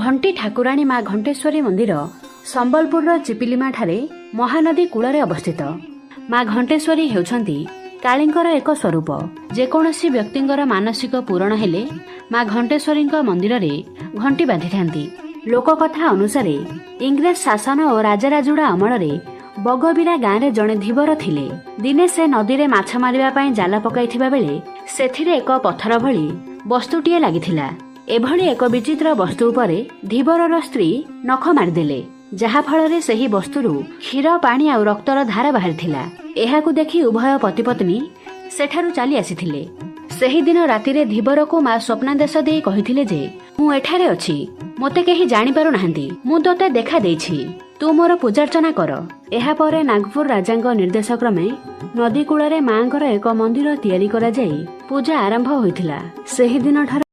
ଘଣ୍ଟି ଠାକୁରାଣୀ ମା ଘଣ୍ଟେଶ୍ୱରୀ ମନ୍ଦିର ସମ୍ବଲପୁରର ଚିପିଲିମାଠାରେ ମହାନଦୀ କୂଳରେ ଅବସ୍ଥିତ। ମା ଘଣ୍ଟେଶ୍ୱରୀ ହେଉଛନ୍ତି କାଳୀଙ୍କର ଏକ ସ୍ୱରୂପ। ଯେକୌଣସି ବ୍ୟକ୍ତିଙ୍କର ମାନସିକ ପୂରଣ ହେଲେ ମା ଘଣ୍ଟେଶ୍ୱରୀଙ୍କ ମନ୍ଦିରରେ ଘଣ୍ଟି ବାନ୍ଧିଥାନ୍ତି। ଲୋକକଥା ଅନୁସାରେ ଇଂରେଜ ଶାସନ ଓ ରାଜାରାଜୁଡ଼ା ଅମଳରେ ବଗବିରା ଗାଁରେ ଜଣେ ଧୀବର ଥିଲେ। ଦିନେ ସେ ନଦୀରେ ମାଛ ମାରିବା ପାଇଁ ଜାଲ ପକାଇଥିବା ବେଳେ ସେଥିରେ ଏକ ପଥର ଭଳି ବସ୍ତୁଟିଏ ଲାଗିଥିଲା। ଏଭଳି ଏକ ବିଚିତ୍ର ବସ୍ତୁ ଉପରେ ଧୀବରର ସ୍ତ୍ରୀ ନଖ ମାରିଦେଲେ, ଯାହାଫଳରେ ସେହି ବସ୍ତୁରୁ କ୍ଷୀର, ପାଣି ଆଉ ରକ୍ତର ଧାର ବାହାରିଥିଲା। ଏହାକୁ ଦେଖି ଉଭୟ ପତିପତ୍ନୀ ସେଠାରୁ ଚାଲି ଆସିଥିଲେ। ସେହିଦିନ ରାତିରେ ଧୀବରକୁ ମା ସ୍ୱପ୍ନାଦେଶ ଦେଇ କହିଥିଲେ ଯେ, ମୁଁ ଏଠାରେ ଅଛି, ମୋତେ କେହି ଜାଣିପାରୁନାହାନ୍ତି, ମୁଁ ତୋତେ ଦେଖା ଦେଇଛି, ତୁ ମୋର ପୂଜାର୍ଚ୍ଚନା କର। ଏହାପରେ ନାଗପୁର ରାଜାଙ୍କ ନିର୍ଦ୍ଦେଶ କ୍ରମେ ନଦୀ କୂଳରେ ମାଙ୍କର ଏକ ମନ୍ଦିର ତିଆରି କରାଯାଇ ପୂଜା ଆରମ୍ଭ ହୋଇଥିଲା। ସେହିଦିନଠାରୁ